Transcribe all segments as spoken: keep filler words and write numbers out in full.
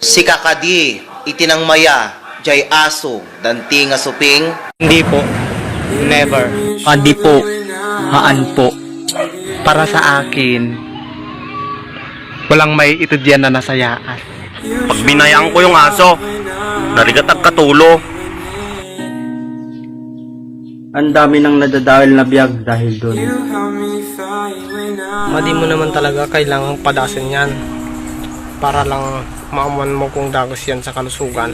Sika kadi iti nangmaya, jay aso, danti nga suping? Hindi po. Never. Hindi po. Haan po. Para sa akin, walang maiitudyan na nasayaan. Pag binayaan ko yung aso, narigat agkatulo. Ang dami nang nadadawil na biag dahil dun. Madi mo naman talaga kailangang padasen yan para lang maamuan mo kung dagos yan sa kalusugan.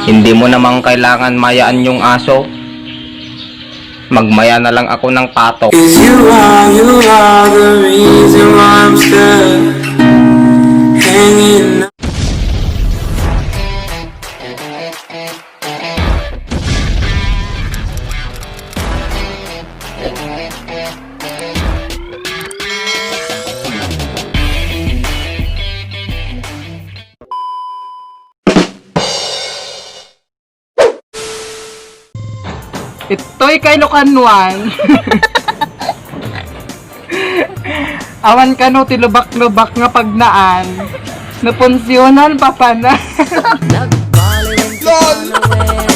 Hindi mo naman kailangan mayaan yung aso. Magmaya na lang ako ng pato. 'Cause you are, you are the reason why I'm still hanging on. Itoy kay no kanwan. Awan kano ti lubak-lubak nga pagnaan. Napunsyonan, papa na. Nagbaliwen ti panawen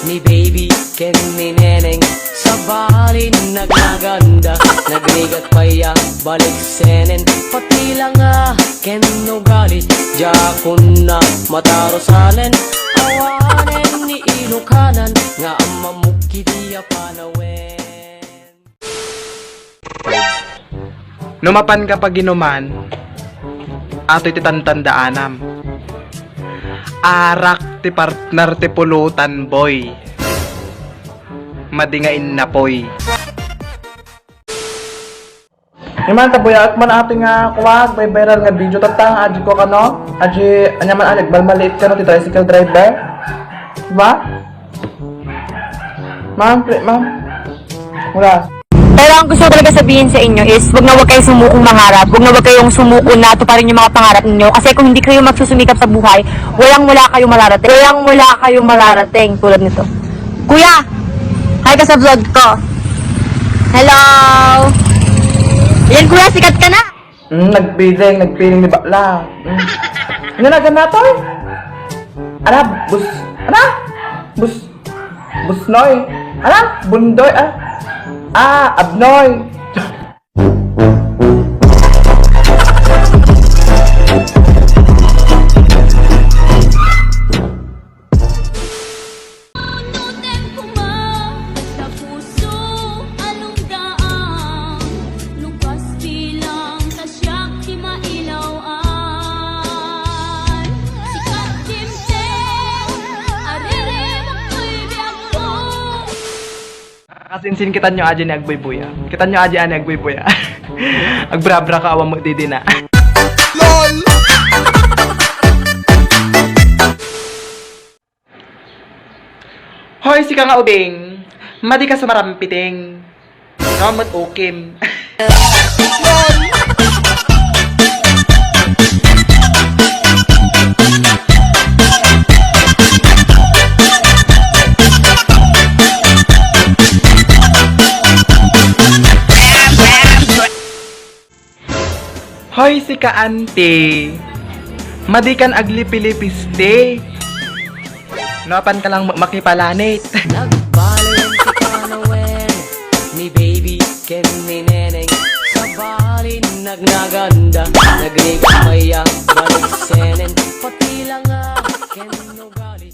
ni baby ken ni neneng. Sabali nagmaganda, nagrigat pay a balik senen. Pati la nga ken ugali, diakon na matarusalen. Awanen ni inukanan nga ammamok iti a panawen. No mapanka paginuman, atoy ti tantandaanam. Arak ti partner ti pulutan, boy. Madi nga innapoy. Iman, tabuyaat man atoy nga kuwag, may viral nga video. Tatta, adi ko kano? Adi, anya man, alag, balmaliit kano ti tricycle driver? Diba? Ma'am, pre-, ma'am. Wala. Pero ang gusto ko talaga sabihin sa inyo is, wag na wag kayo sumukong mangarap, wag na wag kayong sumuko na tuparin yung mga pangarap ninyo. Kasi kung hindi kayo magsusumikap sa buhay, walang wala kayo mararating. Walang wala kayo mararating tulad nito. Kuya, hi ka sa vlog ko. Hello! Yan kuya, sikat ka na! Mm, nagpiling, nagpiling ni bakla. Mm. Ano na, ganato? Ala, bus, ala? Bus, busnoy. Ala, bundoy, ah. Ah, abnoy. Unoten koma, ta puso alungdaang, lukas bilang ta siak ti mailaw-an. Sikat dimteng, ariribak toy biagko. Kasinsin, kitanyo adi ni agbuybuya. Kitanyo adi ni agbuybuya. Agbrabra ka, awan mo didi na. Hoy, sika nga ubing, madi ka sumarampiting. Nga met ukim. Hoy, sika, ante. Madi kan aglipilipisti. No, apan ka lang ma-, makipalanit. Nagbaliwen ti panawen ni baby ken ni neneng. Sabali nagnaganda, nagrigat pay a balik senen. Pati la nga ken ugali.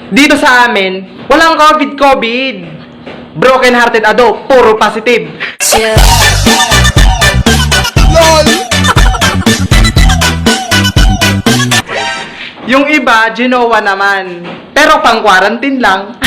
Dito sa amin, walang covid covid. Broken hearted ado, puro positive. Lol! Yung iba, Genoa naman. Pero pang quarantine lang.